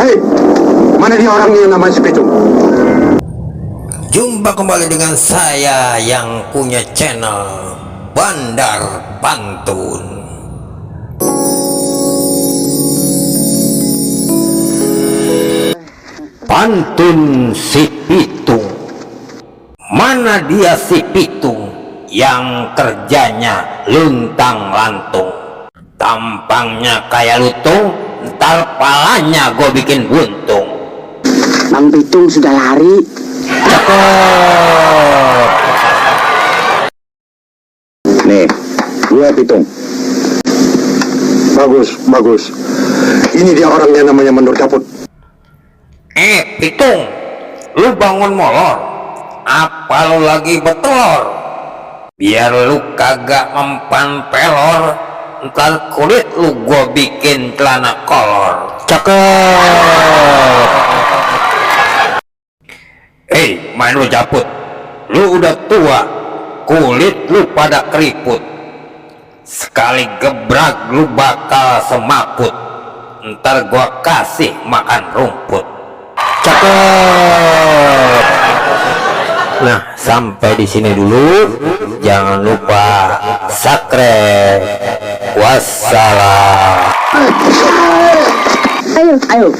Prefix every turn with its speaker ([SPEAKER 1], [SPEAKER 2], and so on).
[SPEAKER 1] Hei, mana dia orangnya yang namanya si Pitung?
[SPEAKER 2] Jumpa kembali dengan saya yang punya channel Bandar Pantun. Pantun si Pitung. Mana dia si Pitung yang kerjanya luntang lantung, tampangnya kayak lutung, ntar palanya gue bikin buntung.
[SPEAKER 3] Bang Pitung sudah lari.
[SPEAKER 2] Cakep.
[SPEAKER 1] Nih, gue Pitung. Bagus, bagus. Ini dia orangnya namanya Mendur Caput.
[SPEAKER 2] Pitung, lu bangun molor, apa lu lagi betelor? Biar lu kagak mempan pelor, ntar kulit lu gua bikin celana kolor. Cakep. Main lu Caput, lu udah tua, kulit lu pada keriput, sekali gebrak lu bakal semaput, ntar gua kasih makan rumput. Cakep. Nah, sampai di sini dulu. Jangan lupa subscribe. Wassalam.
[SPEAKER 3] Ayo.